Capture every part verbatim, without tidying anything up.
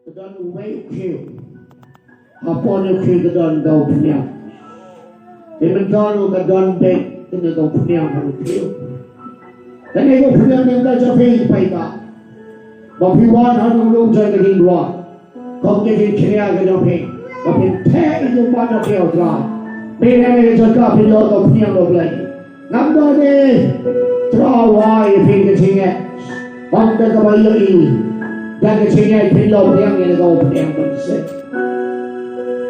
Ka don uwei u khiew. Hapoh u khiew ka don da u phniang. Te mynta ruh ka don beit kane ka u phniang ha u khiew. Kane ka u phniang mynta jong phi paidbah. Ba phi wan ha u lum jong ka dieng duh. Kum ka jingkhria ka jong phi. Ba phin theh ïa u man jong phi, O Trai. Phi leh ïa ka jaka phi ïoh ka u phniang, O Blei. Namar ne Trai, wai phi ka jingngeit. Ym da kaba ïohi. Da ka jingngeit phin long pdiang ïa ka u pdiang mynsiem.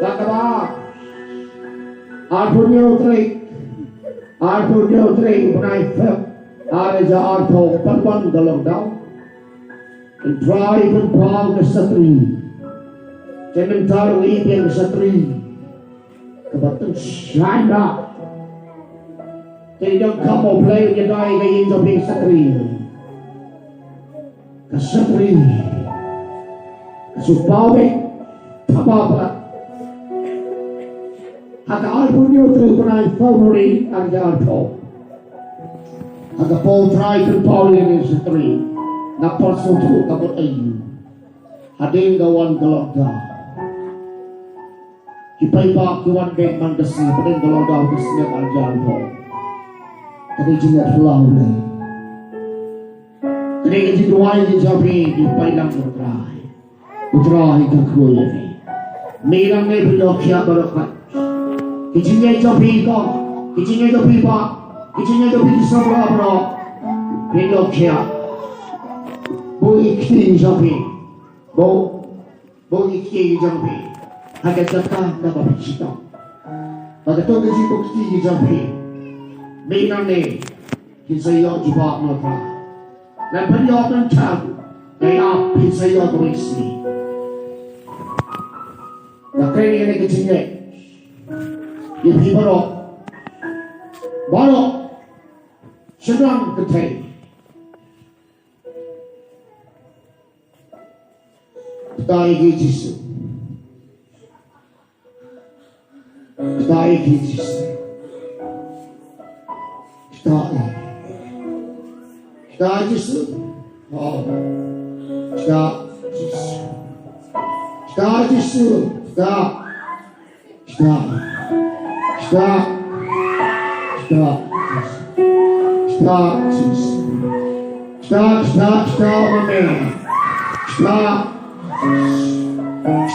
Da kaba arphew hynñiew tarik, arphew hynñiew tarik u bnai Feb, ar hajar arphew, pat wan ka lockdown. Trai pynpaw ka shatri. Te mynta ruh i biang ka shatri. Kaba tang shai ba. Te ïa ka mo Blei ïa dei ka ïing jong phi ka shatri. Ka shatri. Ka shu paw beit. Thaba palat. Ha ka arphew hynñiew tarik u bnai February ar hajar arphew. Ha ka por Trai pynpaw ïa ka shatri. Na por sngewthuh ka mut aiu. Hadien ka wan ka lockdown. Ki paidbah ki wan beit man ka sngi, hadien ka lockdown ka sngi ar hajar arphew. Ka dei jingïathuh ïa U Blei. Ka dei ka jingduwai ka jong phi, ki paidbah U Trai. U Trai ka kyrkhu ïa phi. Mynta ne phi donkhiah baroh pat. Ki jingïeit jong phi kong, ki jingïeit jong phi bah, ki jingïeit jong phi ki samla baroh. Phi donkhiah. Buh ïa ki kti jong phi. Buh Buh ïa ki kti jong phi ha ka jaka kaba phi shitom. Ba katto ka jingbuh kti jong phi, mynta ne kin sa ïoh jubab na U Trai. Lada phin ïoh mynta, ïa phin sa ïoh kawei ka sngi. Nga kren ïa kane ka jingngeit ïa phi baroh, baroh shynrang kynthei. Kata ïa ki Jisu. Kata ïa ki Jisu. Kata ïa. Kata Jisu. Oh. Kata Jisu. Kata Jisu. Kata. Kata. Kata. Kata. Kata Jisu. Kata, kata, kata, Amen. Kata.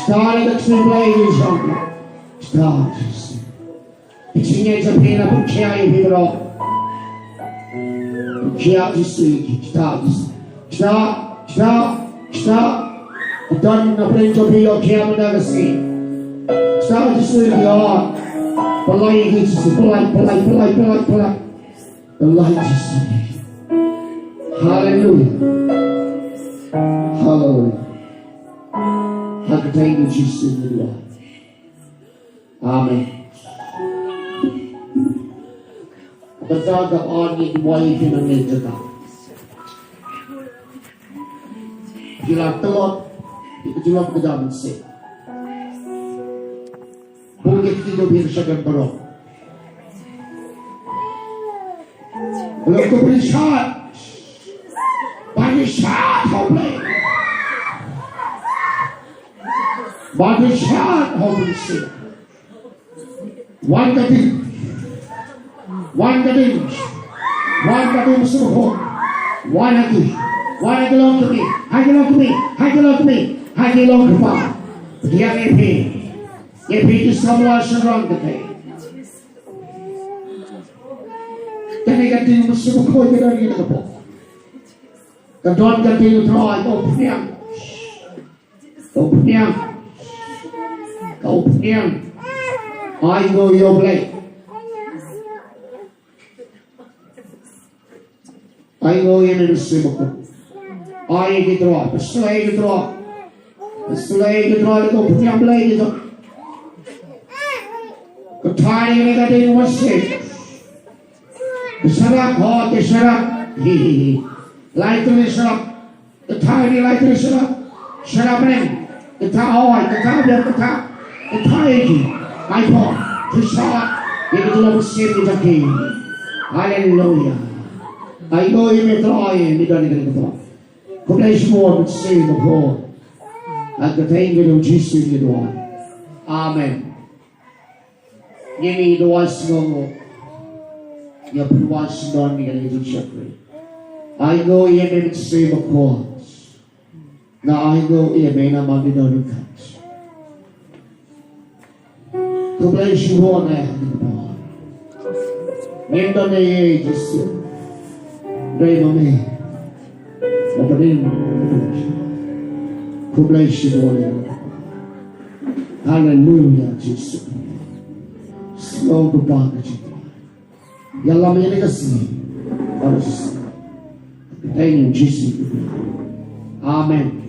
Kata ïa ka ksiew Blei ïa jong. Kata Jisu. Ka jingngeit jong phi na pynkhiah ïa phi baroh. Pynkhiah Jisu, kata Jisu. Kata, kata, kata. Ka don na pdeng jong phi ïoh khiah mynta ka sngi. Kata Jisu ïoh. Pynlait Jisu, pynlait, pynlait, pynlait, pynlait, pynlait. Pynlait Jisu. Haleluya. Haleluya. Ha ka kyrteng u Jisu ngi duwai. Amen. Kata ka ar ngi duwai ki nang ne jaka. Ki la tlot, ki la tlot ka jam se. Buh ïa ki kti jong phi sha ka baroh. Balei to phi shad? Ba phi shad ha U Blei. Ba phi shad ha U Blei. Wan ka ding. Wan ka ding. Wan ka ding sngewbha. Wan ha ki. Wan ha ki long kmie. Ha ki long kmie. Ha ki long kmie. Ha ki long kpa. Ïa ngi phi. Ngi phi ki samla shynrang kynthei. Kane ka ding sngewbha ka don ïa ka pok. Ka don ka ding Trai ka u phniang. Ka u phniang. Ka u phniang. Ai nguh ïa U Blei. Ai nguh ïa U Mynsiem Bakhuid. Ai ïa ki trai. Pynslem ïa ki trai. Pynslem ïa ki trai. Ka u phniang Blei ïa ki trai. Ka trai ïa ka dei u mynsiem. Ka sharap, ho, ka sharap. Hi, hi, hi. Lai tylli sharap. Kata ïa ki lai tylli sharap. Sharap neng. Kata oi, kata biang, kata. Kata ïa ki. Ai pon. Ki sharap. Ïa ki tu la mynsiem ki jong ki. Haleluya. Ai oi, me Trai, me don ïa ki tu. Khublei shibun, mynsiem bakhuid. Ha ka kyrteng jong u Jisu ngi duwai. Amen. Ngi ngi duwai sngewbha ïa u pynwan sngewbha ïa ka jingïaid shakri. Ai nguh ïa me mynsiem bakhuid. Nga ai nguh ïa me namar me don ryngkat. Khublei shibun eh. Ngim don ei ei Jisu. Dei ma me. Ba pynïaid. Khublei shibun eh. Haleluya Jisu. Sngewbha ka jingduwai. Ïalam ïa kane ka sngi. Baroh shisien. Kyrteng Jisu. Amen.